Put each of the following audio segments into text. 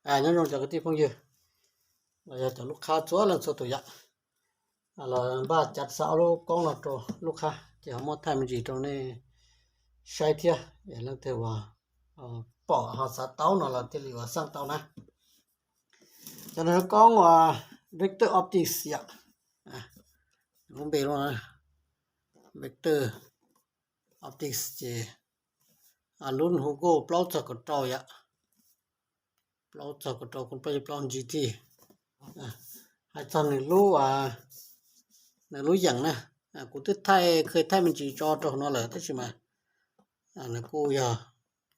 Nyob zoo cov kwv tij phooj ywg los yog cov lub qhab txhua leej txhua tus yom. Los npaj cav xa ob lub koob no rau lub qhab ces ho muab thaij me ntsis rau nej saib thiab, leej twg uas pom ho xav tau no los thiaj li uas xaj tau na. Cov no koob uas Vector Optics yom. Lub npe no Vector Optics ces lub hu koj plaub txog kaum rau yom. Plaub txog kaum rau, plaub G T. Hais txog nws lub, nws lub yeem na, kuv twb thaij, kheev thaij me ntsis tso rau hauv no lawm tab sis mas nws kuj yog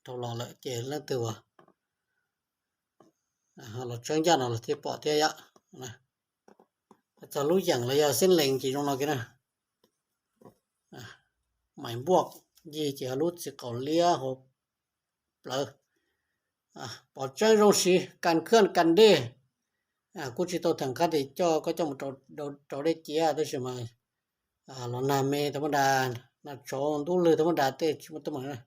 dhau los lawm ces leej twg uas los tseeb ncaj no los thiaj pom thiab yom. Hais txog lub yeem los yog xeeb lees ces zoo no kiag na. Maim npuaj yig ces lub txiv qaum liab hauv plawv. Pom tseeb zoo siv kas khwj kas dej. Kuj tsis tau theem qab tias coj koj coj mus rau dej ciab tab sis mas los nag me tau muaj das, nag tshauv ntub lwg tau muaj das tej tsis muaj teeb meem na.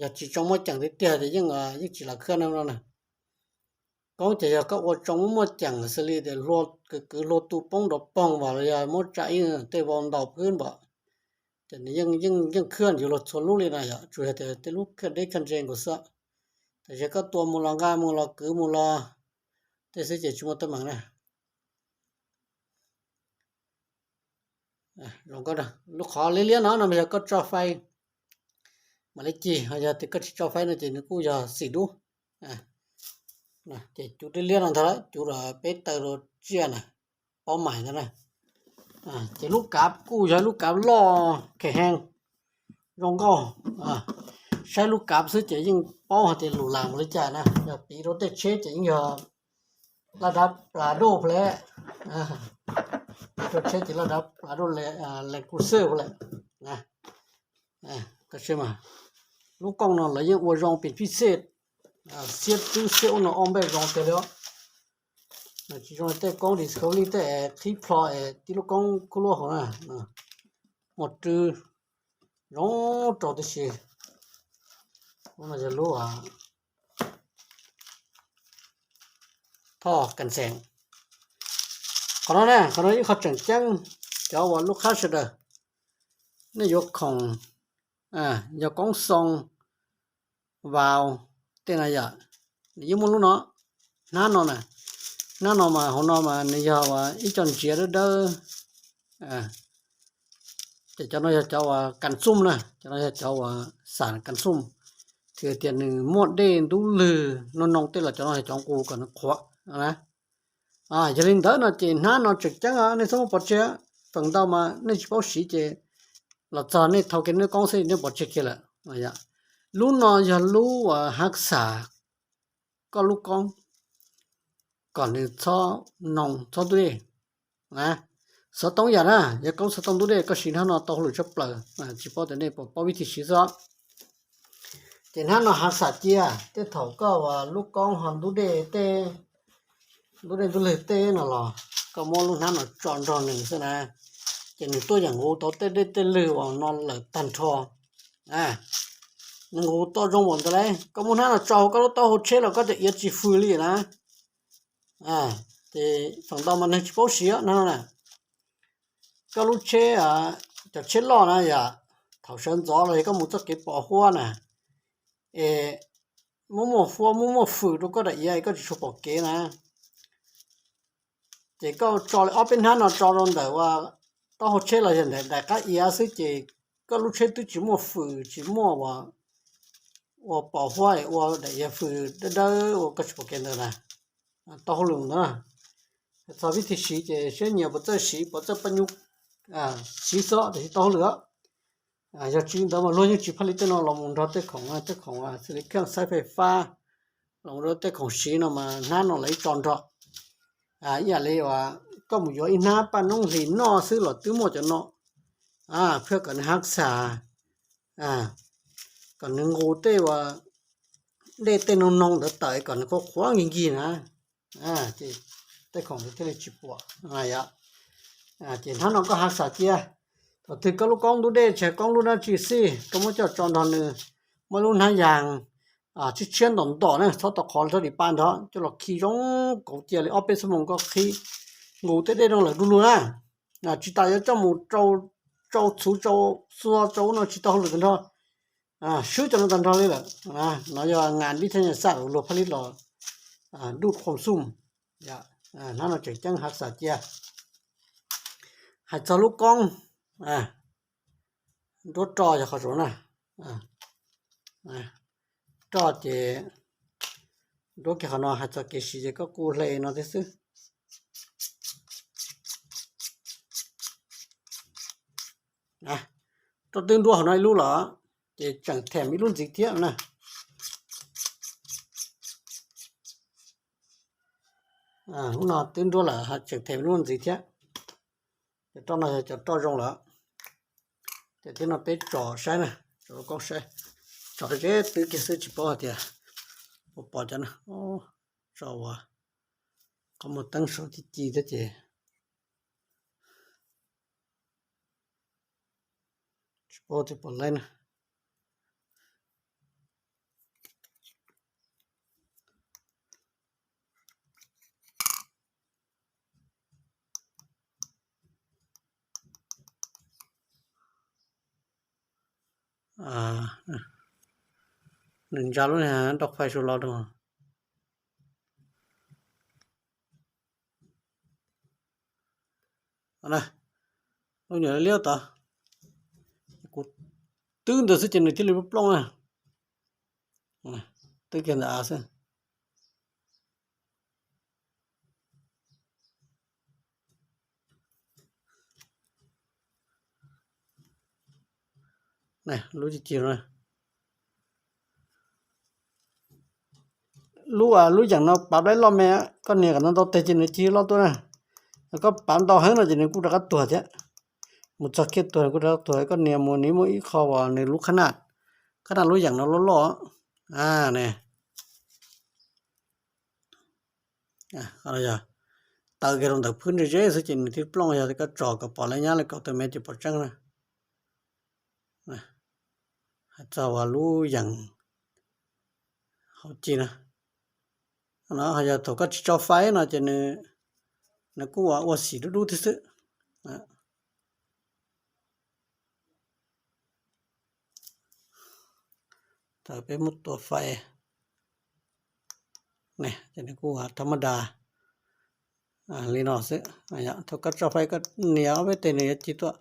Yog tsis tsoo muaj ceem tiag tiag ces yeej, yeej tsis los khwj no no na. Koob ces yog koj ua tsoo muaj muaj ceem xws li tias kwv kwv hlua tu poob nrov poog npam los yog muab tsa ib tej vau ntaus pwb npam, ces nws yeej, yeej khwj yuav luag txhua lub li na yom, tsuas yog tias tej lub khwj deb khwj ntse nkaus xwb. Tiam sis koj tua mus los nqa mus los kwv mus los tej xwb ces tsis muaj teeb meem na. Lub qhov liab liab no no mas yog koj tso faib mam li cig, ho yog tias koj tsis tso faib no ces nws kuj yog xim dub. Ces cov liab liab no ntag, cov uas peb taw rau tsiaj na, paub mais ntag na. Ces lub kav kuj yog lub kav loj kheem heev, zoo nkauj. Saib lub kav xwb ces yeej paub hais tias lus las mus li cas na, yog piv rau tej tsheb ces yeej yog laj dab plas doj plas, piv rau tsheb ces laj dab plas doj, Land Cruiser plas. Tab sis mas lub koob no lawv yeej ua zoo pim phij xej, xiab twb xiab ub no ob npej zoo tiag li os. Tsis zoo li tej koob Discovery tej qhib plho es tib lub koob kub lub hauv na, muaj rwb zoo rau tib si. Lub no yog lub thoj kas xeem. Qhov no na, qhov no ib qho tseem ceeb, cov uas lub qhab sawv daws nej yuav khoom, yog koob xoo, vau, tej no yom, nws yeej muaj lub no, hnab no na. Hnab no mas hauv no mas nws yog uas ib co ntsiav dawb dawb. Ces cov no yog cov uas kas xum na, cov no yog cov uas xam kas xum, thiaj tias nws muaj dej ntub lwg no noo tej los cov no yog cov nqus kom nws qhuav na. Yog li ntawd no ces hnab no tseem ceeb os, nej txhob muab pov tseg. Feem ntau mas nej tsis paub siv ces los txog nej thau kiag nej koob xwb nej pov tseg kiag lawm. Lub no yog lub uas hav xam koj lub koob kom nws txhob noo txhob ntub dej. Xov tooj yam na, yog koob xov tooj ntub dej koj siv hnab no tau hauj lwm tshaj plaws. Tsis paub tias nej puas paub vib thij siv xwb. Ces hnab no hav xam cia, tej thaum koj uas lub koob ho ntub dej tej, ntub dej ntub lwg tej no los koj muab lub hnab no tso nrog nws xwb na, ces nws tuaj yeem nqus tau tej dej tej lwg uas no lawm tag nrho. Nws nqus tau zoo npaum ntawd lauj, koj muab hnab no tso hauv koj lub taub hau tsheb los koj tias iav tsis fws li na. Ces feem ntau mas neeg tsis paub siv hnab no na. Koj lub tsheb, cov tsheb loj na yom, thaum sawv ntxov los yog koj mus txoj kev pos huab na, es muaj muaj huab muaj muaj fws rau koj daim iav es koj tsis tshua pom kev na, ces koj tso li ob peb hnab no tso rau ntawm uas taub hau tsheb los yog ntawm daim qab iav xwb ces koj lub tsheb twb tsis muaj fws tsis muaj ua pos huab es ua daim iav fws dawb dawb ua koj tsis pom kev ntawd na. Tau hauj lwm ntawd na. Txog vib thij siv ces seb nyias puas txawj siv puas txawj paj nyuj siv xwb tiam sis tau hauj lwm. Yog tsis li ntawd mas luag yeej tsis phaj li tej no los mus nrog tej khoom, tej khoom xws li kheej xaib fais fab, los mus rau tej khoom siv no mas hnab no lawv ib tso nrog. Ib yam li uas koj mus yuav ib hnab paj noob hlis noj xwb los twb muaj cov no, phiaj kom nws hav xam, kom nws nqus tej uas dej tej noog noog ntawd tawm kom nws qhuav qhuav nkig nkig na. Ces tej khoom ntawd thiaj li tsis puam. Ces hnab no koj hav xam cia, thaum twg koj lub koob ntub dej tsis hais koob lub dab tsi xij koj muab coj tso nrog nws, muab lub hnab yas tshiab tshiab ntom ntom na, txhob tau qhov txhob dim pa nrog coj los khi zoo kauv cia li ob peb xuab moos koj khi nkaus tej dej no lawm du lug na. Tsis tas yuav coj mus rau txhuv rau xua rau ub no tsis tau hauj lwm tag nrho, swb cov no tag nrho li lawm. No yog ngas dib thab nyas xaj luag phaj lib los dub qhuam xum. Hnab no tseem ceeb hav xav cia. Hais txog lub koob nruab roj yog qhov saud na. Roj ces nruab kiag qhov no hais txog kev siv ces koj kuj hle no thiab xwb. Roj twb nruab hauv no ib lub los ces tseem them ib lub ntxiv thiab na. Lub no twb nruab lawm tseem them ib lub ntxiv thiab. Cov roj no yog cov roj zoo lawm. Ces thiab no peb tso saib na, tso lub koob saib, tso ze twb kiag xwb tsis paub hais tias puas pom cov no. Tso ua qhov muag teeb saud ci ci thiab ces tsis paub tias puas laib na. Nws ntsa lub rau fais su los rau. Lub nyuam liab tod, kuv twb ntawd xwb ces nws thiaj li plooj na. Twb kiag ntawm av xwb. Lub ci ci no, lub lub yeem no pav laib loj me, koj nias kom ntau ntau teg ces nws cia li loj tuaj na. Koj pav ntau heev no ces nws kuj rov qab tuag thiab. Mus txog kiag tuag kuj rov qab tuag, koj nias mus nws muaj ib qho uas nws lub khab naj, khab naj lub yeem no loj loj ne. Taw kiag rau ntawm phwb ntsej zeb xwb ces nws thiaj plooj, yog koj tso kom pom lawv nyab li kaum tawm mev ces pom tseeb na. Hais txog uas lub yeem hauv ci na, no yog thaum koj tsis tso fais no ces nws kuj ua ua xim dub dub thiab xwb. Thaum peb muab tua fais ne ces nws kuj thab mab das li no xwb. Thaum koj tso fais koj nias ob peb teg nws yuav ci tuaj.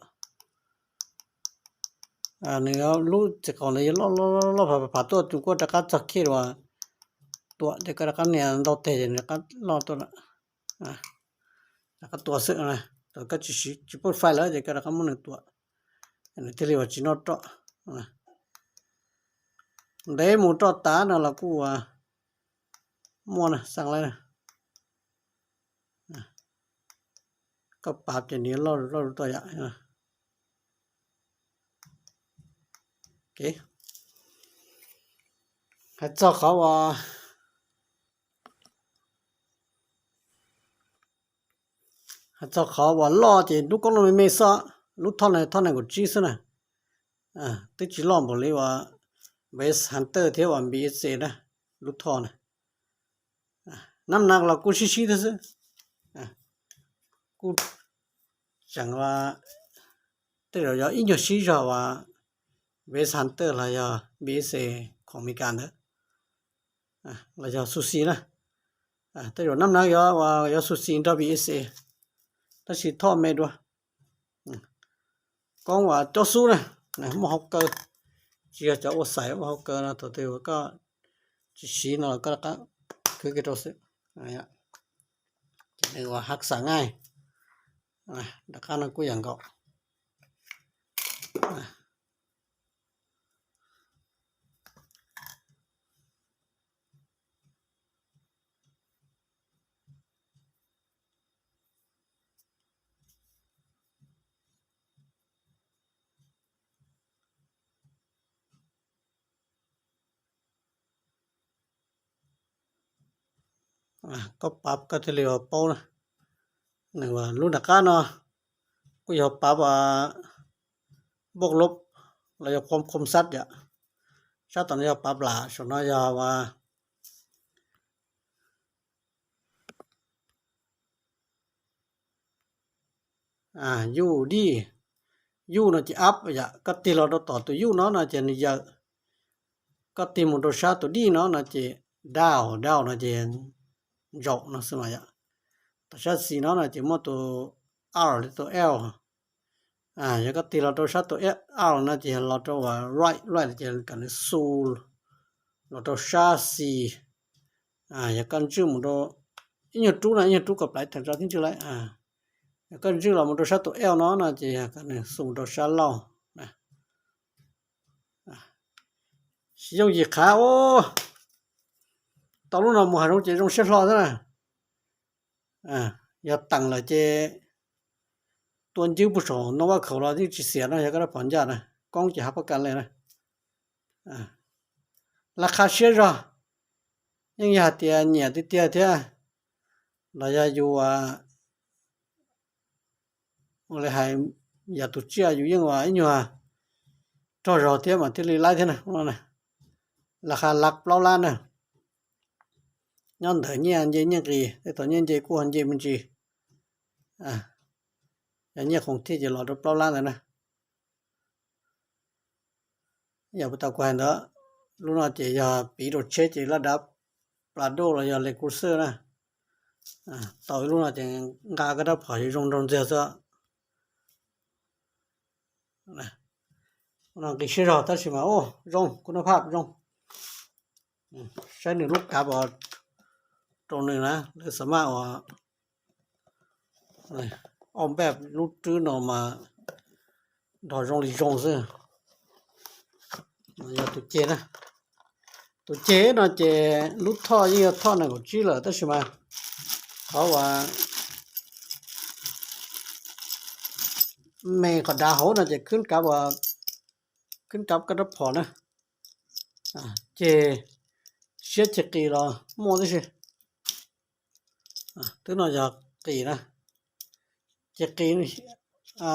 Nws lub txiv qaum ntawd yuav loj loj loj phav phav tuaj, tus kuj rov qab txog kiag uas tuam ces koj rov qab nias ntau teg ces nws rov qab loj tuaj lawm. Rov qab tua xwb, thaum koj tsis siv tsis pub fais lawm ces koj rov qab muab nws tua, nws thiaj li uas tsis noj roj. Ntev mus roj tav no los kuj muaj na, xaj laib na. Koj pav ces nws loj loj tuaj yam. Hais txog qhov uas, hais txog qhov uas loj ces lub koob no me me xwb, lub thoj no thoj nees nkaum tsib xwb na. Twb tsis loj npaum li uas Waze Hunter thiab uas B S A na, lub thoj na. Nab na los kuj sib sib thiab xwb. Kuj tseem uas tej zaum yog ib nyuag sib zog uas Waze Hunter los yog B S A khoom Amelikas ntawd, los yog Suzy na. Tej zaum nab na yog uas yog Suzy nrog B S A, tab sis thoj me dua. Koob uas cob xub na, muaj hauv kaw, tsis yog cov ua xais ua hauv kaw no, thaum twg uas koj tsis siv no los koj rov qab khwv kiag rau xwb. Ces nws uas haj xam nqaij, rov qab no kuj yam nkaus. Koj pav koj thiaj li uas paub na. Nws lub nram qab no kuj yog pav npauj lob los yog khom xab yom. Sab tom no yog pav plam, saum no yog ua yuj dij. Yuj no ces up yom, koj tig los rau tom tus yuj no no ces nws yawm. Koj tig mus rau sab tus dij no no ces down, down no ces ntsaum no xwb mas yom. Tom sab xis no no ces muaj tus R li tus L. Yog koj tig los rau sab tus R no ces los rau uas right, right ces kom nws xu los rau sab xis. Yog koj ntswj mus rau ib nyuag rub no, ib nyuag rub kom plaiv theem tso tib ntswj lawm. Yog koj ntswj los mus rau sab tus L no no ces yog kom nws xu mus rau sab laug. Siv yooj yim qhav. Tau lub no mus hav zoov ces zoo siab hlo xwb na. Yog teem lawm ces tua ncwb puag saum no vaj khaum los yeej tsis xiam no, yog koj rab phom ncaj na, koob ces hab pab kas le na. Laj qha siab zog, yeej yog hais tias nyiam tiag tiag thiab los yog yus ua li hais yam tus tsiaj yus yeej ua ib nyuag rog zog thiab mas thiaj li laib thiab na. Laj qha laj plaub lab na, nyob ntawm nyiaj nce nyiaj nqis, tej thaum nyiaj nce kuj nce me ntsis. Yog nyiaj khoom thiaj ces los rau plaub lab ntawd na. Yog puas tau kuv hais ntawd, lub no ces yog piv rau tsheb ces laj dav plas duj los yog le kuv xwb na. Tau ib lub no ces nqa koj rab phom zoo nraug ntxiag xwb. No nqis siab zog tab sis mas zoo, kuj noj phaj zoo. Saib nws lub kav rau nws na, lawv xav maj ua ob npaj lub rwb no mas nrog zoo li zoo xwb. Yog tus ceg na, tus ceg no ces lub thoj yeej yog thoj nees nkaum tsib lawm tab sis mas qhov uas me qhov dav hauv no ces khwb kav, khwb kav koj rab phom na. Ceg siab ceg qis los muaj tib si. Twb no yog qis na. Ceg qis,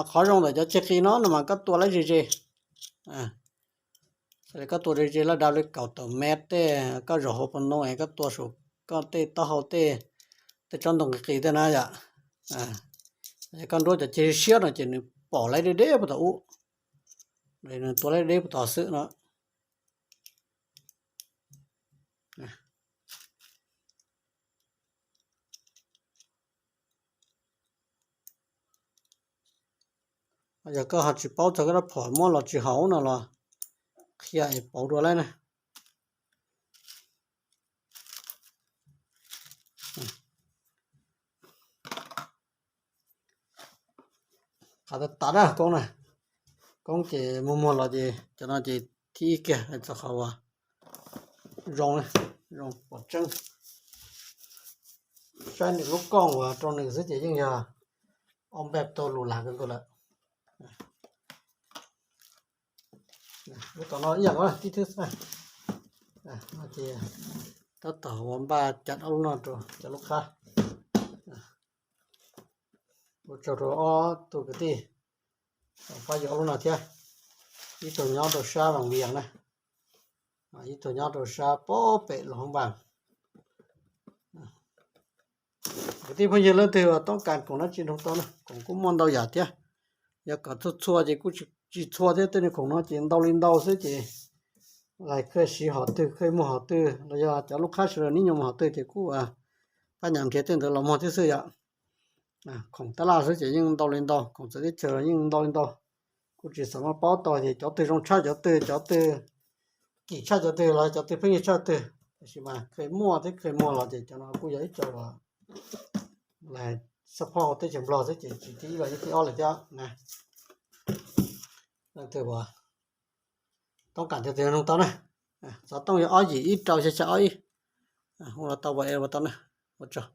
qhov zoo ntawm cov ceg qis no no mas koj tua laib ze ze. Koj tua ze ze laj dav li kaum tawm mev tej, koj zaum hauv pas no es koj tua saum koj tej taub hau tej, tej tsob ntoo qis qis tej na yom. Koj nruab cov ceg siab no ces nws pom laib deb deb puag tom ub, nws tua laib deb puag tom xwb no. Yog koj ho tsis paub txog koj rab phom muab los tsis haum no los qhia es pauv dua laib na. Qhov tas tas na koob na, koob ces muag muag los ces cov no ces thib ib kiag txog qhov uas zoo, zoo pom tseeb. Saib nws lub kooj uas rau nws xwb ces yeej yog ob npaj tau lus lag kawg nkaus lawm. Lub tom no ib yam tib thwb xwb. Tab tom ua npaj cov ob lub no rau cov lub qab. Ua tsaug rau ob tug kwv tij pab yuav ob lub no thiab. Ib tug nyob rau sab Vaj Vias na, ib tug nyob rau sab pob pem Luas Hoob Npas. Kwv tij phooj ywg leej twg uas toob kas khoom dab tsi nrog tau na, khoom kuj muaj ntau yam thiab. Yog kom txhua txhua ces kuj tsis txhua thiab, tej niag khoom no ces ntau li ntau xwb ces lais khawj siv hom twg khawj muag hom twg los yog cov lub qab sawv daws nib nyuas muag hom twg ces kuj pab nyam nrhiav tej ntawd los muag thiab xwb yom. Khoom tab laj xwb ces yeej ntau li ntau, khoom txawv teb chaws yeej ntau li ntau. Kuj tsis xav muab paub tau ces cov twg zoo tshaj cov twg, cov twg kim tshaj cov twg los cov twg pheej yig tshaj twg, tab sis mas khawj muaj thiab khawj muag los ces cov no kuj yog ib co lais support teb chaws Nplog xwb ces tsis thib ib los yog thib ob lawm thiab na. Leej twg uas toob kas cov twg nug tau na. Xov tooj yog ob yim ib rau xya xya ob ib. Hu los tau ua es ua tau na. Ua tsaug.